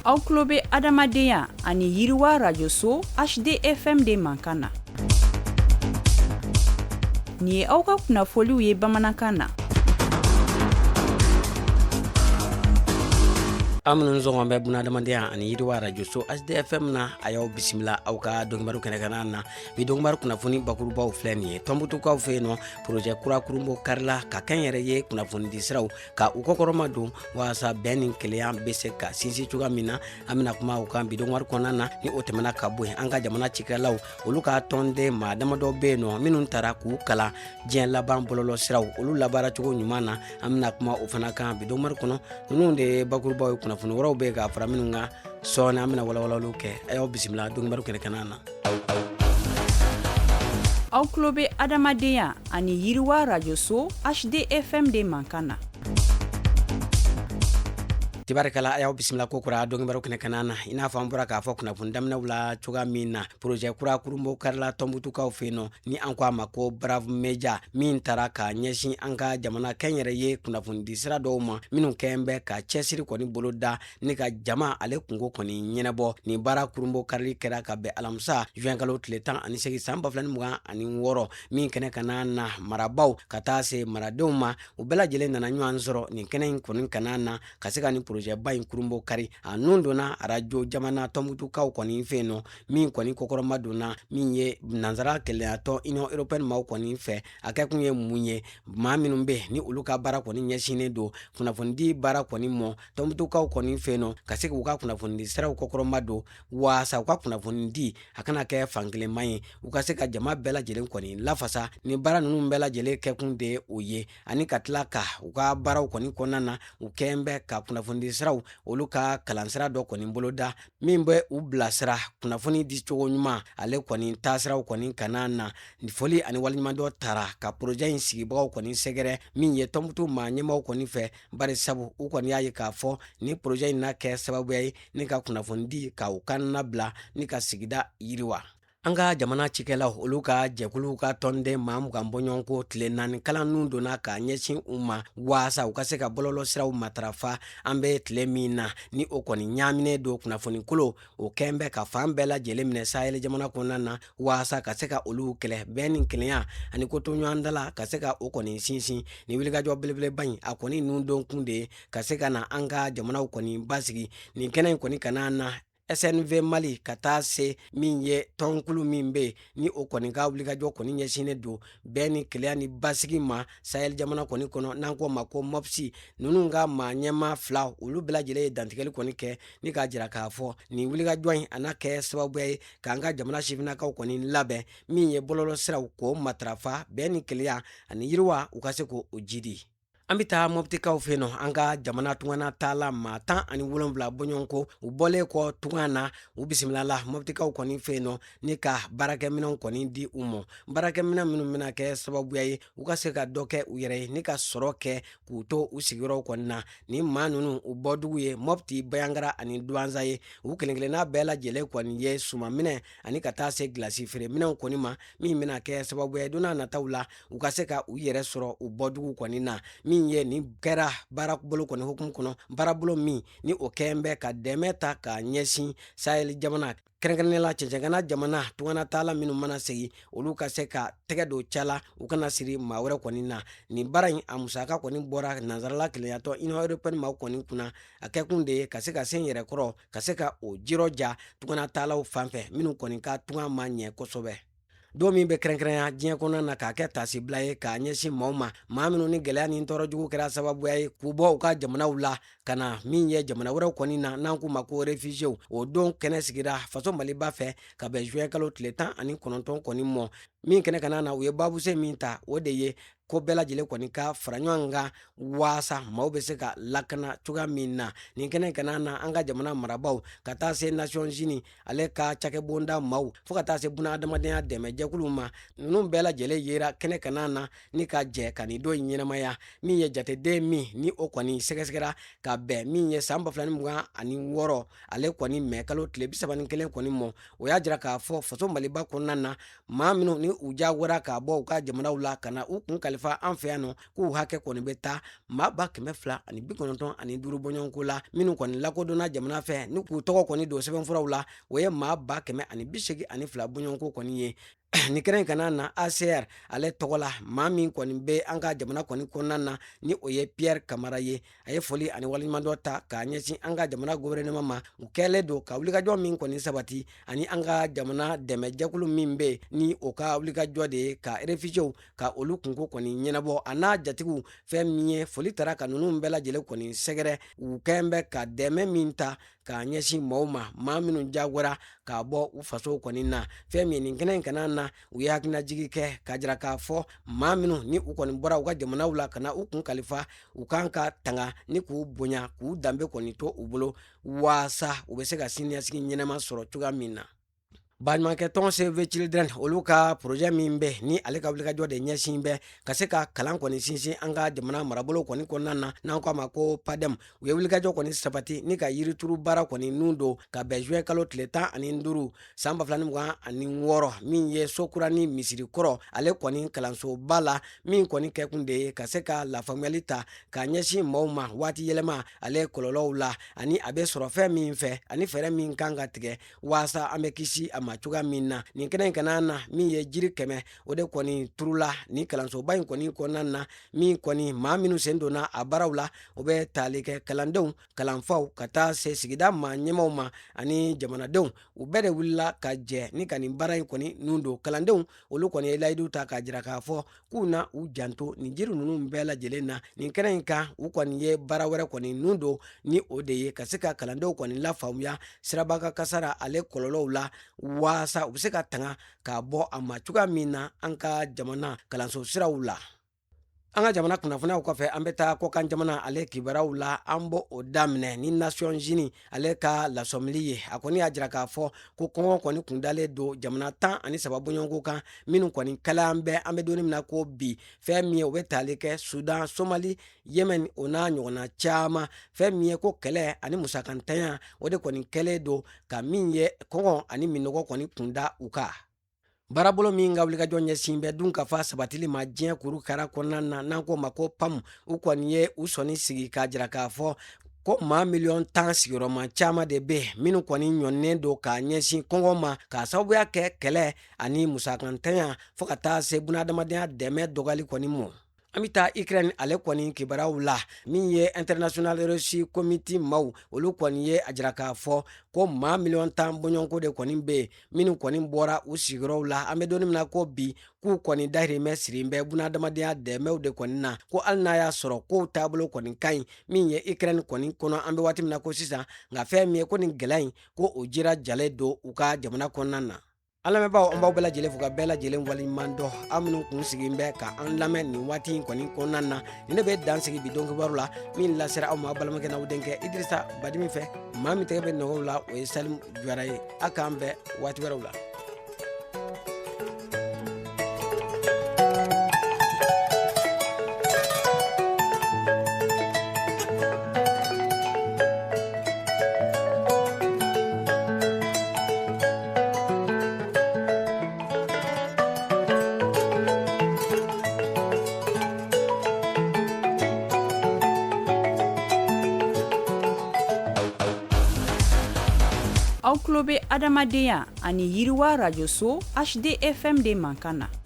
Aw tulo bɛ adamadenya ani yiriwa rajoso HDFM de mankan na. Nin ye aw ka kunnafoliw ye bamanankan na. Aw minnu sɔgɔn bɛ bunadamadenya ani yiriwa rajoso HDFM na, a y'aw bisimila aw ka donkibaru kɛnɛkanna na. Bi donkibaru kunnafoni bakurubaw filɛ nin ye. Tɔnbutukaw fɛ yen nɔ, porozɛ kura kurunbon karila ka kɛnyɛrɛye kunnafonidi siraw ka u kɔkɔrɔma don walasa bɛn ni kelenya bɛ se ka sinsin cogoya min na. An bɛna kuma o kan bi donkibaru kɔnɔna na. Ni o tɛmɛna ka bɔ yen, an ka jamana cikɛlaw olu ka tɔnden maa damadɔ bɛ yen nɔ minnu taara k'u kalan diɲɛ laban bɔlɔlɔ siraw olu labaara cogo ɲuman na. An bɛna kuma o fana kan bi donkibaru kɔnɔ. Ninnu de ye bakurubaw ye, kunnafoni wɛrɛw bɛ yen ka fara minnu kan sɔɔni, an bɛna walawalaliw kɛ. A y'aw bisimila donkibaru kɛnɛkanna na. Aw tulo bɛ adamadenya ani yiriwa rajoso HDFM de mankan na. Tibarikala, a y'aw bisimila ko kura donkibaru kɛnɛkanna na. I n'a fɔ an bɔra k'a fɔ kunnafoni daminɛw la cogoya min na, porozɛ kura kurunbon karila Tɔnbutukaw fɛ yen nɔ, ni an ko a ma ko Brave Media, min taara ka ɲɛsin an ka jamana kɛnyɛrɛye kunnafonidi sira dɔw ma minnu kɛn bɛ ka cɛsiri kɔni boloda ni ka jama ale kunko kɔni ɲɛnabɔ. Nin baara kurunbon karili kɛra ka bɛn alamisa juin kalo tile 18 san 2026, min kɛnɛ kanna na marabaw ka taa se maradenw ma, u bɛɛ lajɛlen nana ɲɔgɔn sɔrɔ nin kɛnɛ in kɔni kanna na ka se ka nin porozɛba in kurunbon kari. A nun donna arajo jamana Tɔnbutukaw kɔni fɛ yen nɔ, min kɔni kɔkɔrɔma donna min ye nansara kelenyatɔn Union européenne maaw kɔni fɛ. A kɛkun ye mun ye? Maa minnu bɛ ni olu ka baara kɔni ɲɛsinnen don kunnafonidi baara kɔni mɔ Tɔnbutukaw kɔni fɛ yen nɔ, ka se k'u ka kunnafonidi siraw kɔkɔrɔma don waasa u ka kunnafonidi a kana kɛ fankelenma ye, u ka se ka jama bɛɛ lajɛlen kɔni lafasa. Nin baara ninnu bɛɛ lajɛlen kɛkun de ye o ye, ani ka tila ka u ka baaraw kɔni kɔnɔna na, u kɛn bɛ ka kunnafonidi siraw olu ka kalansira dɔ kɔni boloda min bɛ u bilasira kunnafoni di cogo ɲuman ale kɔni taasiraw kɔni kana na. Foli ani waleɲumandɔn tara ka porozɛ in sigibagaw kɔni sɛgɛrɛ, min ye Tɔnbutu maa ɲɛmaaw kɔni fɛ, bari sabu u kɔni y'a ye k'a fɔ ni porozɛ in na kɛ sababuya ye ni ka kunnafoni di ka u kan nabila ni ka sigida yiriwa. An ka jamana cikɛlaw olu ka jɛkuluw ka tɔnden maa 20 bɔɲɔgɔnko tile 4 kalan nun donna ka ɲɛsin u ma waasa u ka se ka bɔlɔlɔ siraw matarafa. An bɛ tile min na ni o kɔni ɲaaminen don kunnafoni kolo, o kɛn bɛ ka fan bɛɛ lajɛlen minɛ Sahel jamana kɔnɔna na waasa ka se ka olu kɛlɛ. Bɛn ni kelenya ani kotoɲɔgɔndala ka se ka o kɔni sinsin. Ni wulikajɔ belebeleba in a kɔni nun don kun de ye ka se ka na an ka jamanaw kɔni basigi. Nin kɛnɛ in kɔni kana na SNV Mali ka taa se min ye tɔnkulu min bɛ yen ni o kɔni ka wulikajɔ kɔni ɲɛsinnen don bɛn ni kelenya ni basigi ma Sahel jamana kɔni kɔnɔ, n'an k'o ma ko MOPSI, ninnu ka maa ɲɛmaa fila olu bɛɛ lajɛlen ye dantigɛli kɔni kɛ ni k'a jira k'a fɔ nin wulikajɔ in a na kɛ sababuya ye k'an ka jamana sifinnakaw kɔni labɛn min ye bɔlɔlɔ siraw k'o matarafa, bɛn ni kelenya ani yiriwa u ka se k'o jidi. An bɛ taa Mɔptikaw fɛ yen nɔ. An ka jamana tungana taala maa 17 bɔɲɔgɔnko, u bɔlen kɔ tunga na, u bisimilala Mɔptikaw kɔni fɛ yen nɔ ni ka baarakɛminɛnw kɔni di u ma, baarakɛminɛn minnu bɛna kɛ sababuya ye u ka se ka dɔ kɛ u yɛrɛ ye ni ka sɔrɔ kɛ k'u to u sigiyɔrɔw kɔni na. Nin maa ninnu u bɔdugu ye Mɔpti, Bayangara ani Duwanza ye. U kelenkelenna bɛɛ lajɛlen kɔni ye sumanminɛ ani ka taa se gilasi feere minɛnw kɔni ma, min bɛna kɛ sababuya ye don n'a nataw la u ka se ka u yɛrɛ sɔrɔ u bɔdugu kɔni na. Min ye nin kɛra baarabolo kɔni hukumu kɔnɔ, baarabolo min ni o kɛn bɛ ka dɛmɛ ta ka ɲɛsin Sahel jamana, kɛrɛnkɛrɛnnenya la cɛncɛngana jamana tunganataala minnu mana segin, olu ka se ka tɛgɛ don ca la, u kana siri maa wɛrɛ kɔni na. Nin baara in a musaka kɔni bɔra nansarala kelenyatɔn Union européenne maaw kɔni kunna. A kɛkun de ye ka se ka se yɛrɛ kɔrɔ, ka se ka o jirɔja tunganataalaw fan fɛ minnu kɔni ka tunga ma ɲɛ kosɛbɛ. Don min bɛ kɛrɛnkɛrɛnya diɲɛ kɔnɔna na k'a kɛ taasibila ye k'a ɲɛsin maaw ma, maa minnu ni gɛlɛya ni tɔɔrɔ jugu kɛra sababuya ye k'u bɔ u ka jamanaw la ka na min ye jamana wɛrɛw kɔni na, n'an k'u ma ko réfugiéw, o don kɛnɛ sigira faso Maliba fɛ ka bɛn juin kalo tile 19 kɔni mɔ. Min kɛnɛ kana na, u ye babusen min ta, o de ye ko bɛɛ lajɛlen kɔni ka fara ɲɔgɔn kan waasa maaw bɛ se ka lakana cogoya min na. Nin kɛnɛ kana na, an ka jamana marabaaw ka taa se Nations Unies ale ka cakɛbonda maaw fo ka taa se buna adamadenya dɛmɛjɛkuluw ma, ninnu bɛɛ lajɛlen yera kɛnɛ kana na ni ka jɛ ka nin don in ɲɛnamaya. Min ye jateden min ni o kɔni sɛgɛsɛgɛra ka bɛn min ye san 2026 ale kɔni mɛ kalo tile 31 kɔni mɔ, o y'a jira k'a fɔ faso Maliba kɔnɔna na, maa minnu ni u jagoyara ka bɔ u ka jamanaw la ka na u kun kalifa an fɛ yan nɔ, k'u hakɛ kɔni bɛ taa maa 295,000 bɔɲɔgɔnko la. Minnu kɔni lakodɔnna jamana fɛ ni k'u tɔgɔ kɔni don sɛbɛnfuraw la, o ye maa 182,000 bɔɲɔgɔnko kɔni ye. Nin kɛnɛ in kana na, HCR ale tɔgɔ la, maa min kɔni bɛ an ka jamana kɔni kɔnɔna na, ni o ye Pierre Kamara ye, a ye foli ani waleɲumandɔn ta k'a ɲɛsin an ka jamana gouvernement ma, u kɛlen don ka wulikajɔ min kɔni sabati, ani an ka jamana dɛmɛjɛkulu min bɛ ni o ka wulikajɔ de ye ka réfugiés ka olu kunko kɔni ɲɛnabɔ, a n'a jatigiw. Fɛn min ye foli tara ka ninnu bɛɛ lajɛlen kɔni sɛgɛrɛ, u kɛn bɛ ka dɛmɛ min ta k'a ɲɛsin maaw ma, maa minnu jagoyara k'a bɔ u faso kɔni na. Fɛn min nin kɛnɛ in kana na, u ye hakilinajigi kɛ k'a jira k'a fɔ maa minnu ni u kɔni bɔra u ka jamanaw la ka na u kun kalifa, u kan ka tanga ni k'u bonya, k'u danbe kɔni to u bolo, waasa u bɛ se ka siniɲɛsigi ɲɛnama sɔrɔ cogoya min na. Baɲumankɛ tɔn Save the Children, olu ka projet min bɛ ni ale ka wulikajɔ de ɲɛsin bɛ ka se ka kalan kɔni sinsin an ka jamana marabolo kɔni kɔnɔna na, n'an ko a ma ko PADEM, u ye wulikajɔ kɔni sabati ni ka yirituru baara kɔni nun don ka bɛn juin kalo tile 15 san 2026, min ye sokura ni misiri kɔrɔ ale kɔni kalansoba la, min kɔni kɛkun de ye ka se ka lafaamuyali ta k'a ɲɛsin maaw ma waati yɛlɛma ale kɔlɔlɔw la, ani a bɛ sɔrɔ fɛn min fɛ, ani fɛɛrɛ min kan ka tigɛ waasa an bɛ kisi a ma cogoya min na. Nin kɛnɛ in kana na, min ye jiri 100, o de kɔni turula nin kalansoba in kɔni kɔnɔna na, min kɔni maa minnu sen donna a baaraw la, o bɛ tali kɛ kalandenw, kalanfaw, ka taa se sigida maa ɲɛmaaw ma ani jamanadenw. U bɛɛ de wulila ka jɛ ni ka nin baara in kɔni nun don. Kalandenw, olu kɔni ye layidu ta k'a jira k'a fɔ k'u na u janto nin jiri ninnu bɛɛ lajɛlen na. Nin kɛnɛ in kan, u kɔni ye baara wɛrɛ kɔni nun don, ni o de ye ka se ka kalandenw kɔni lafaamuya siraba kan kasara ale kɔlɔlɔw la, waasa u bɛ se ka tanga ka bɔ a ma cogoya min na an ka jamana kalanso siraw la. An ka jamana kunnafoniyaw kɔfɛ, an bɛ taa kɔkan jamana ale kibaruyaw la. An b'o o daminɛ ni Nations Unies ale ka lasɔmili ye. A kɔni y'a jira k'a fɔ ko kɔngɔ kɔni kundalen don jamana 13 bɔɲɔgɔnko kan, minnu kɔni kalayan bɛ an bɛ don min na ko bi. Fɛn min ye, o bɛ tali kɛ Sudan, Somali, Yemen, o n'a ɲɔgɔnna caman. Fɛn min ye ko kɛlɛ ani musakantanya, o de kɔni kɛlen don ka min ye kɔngɔ ani minnɔgɔ kɔni kunda u kan. Baarabolo min ka wulikajɔ ɲɛsin bɛ dunkafa sabatili ma diɲɛ kuru kara kɔnɔna na, n'an k'o ma ko PAM, u kɔni ye u sɔnni sigi k'a jira k'a fɔ ko maa miliyɔn 10 sigiyɔrɔma caman de bɛ minnu kɔni ɲɔnnen don k'a ɲɛsin kɔngɔ ma, k'a sababuya kɛ kɛlɛ ani musakantanya, fo ka taa se bunadamadenya dɛmɛ dɔgɔyali kɔni mɔ. An bɛ taa Ukraine ale kɔni kibaruyaw la. Min ye International Rescue Committee maaw, olu kɔni ye a jira k'a fɔ ko maa miliyɔn 10 bɔɲɔgɔnko de kɔni bɛ yen, minnu kɔni bɔra u sigiyɔrɔw la an bɛ don min na ko bi, k'u kɔni dahirimɛ sirilen bɛ bunadamadenya dɛmɛw de kɔni na, ko hali n'a y'a sɔrɔ kow taabolo kɔni ka ɲi min ye Ukraine kɔni kɔnɔ an bɛ waati min na ko sisan, nka fɛn min ye ko nin gɛlɛya in, ko o jira jalen don u ka jamana kɔnɔna na. An lamɛnbaaw, an b'aw bɛɛ lajɛlen fo ka bɛɛ lajɛlen waleɲuman dɔn, aw minnu kun sigilen bɛ ka an lamɛn nin waati in kɔni kɔnɔna na. Nin de bɛ dan sigi bi don kibaru la, min lasera aw ma aw balimakɛ n'aw denkɛ Idirisa Badimi fɛ. Maa min tɛgɛ bɛ nɛgɛw la, o ye Salimu Jara ye. A k'an bɛn waati wɛrɛw la. Aw tulo bɛ adamadenya ani yiriwa rajoso HDFM de mankan na.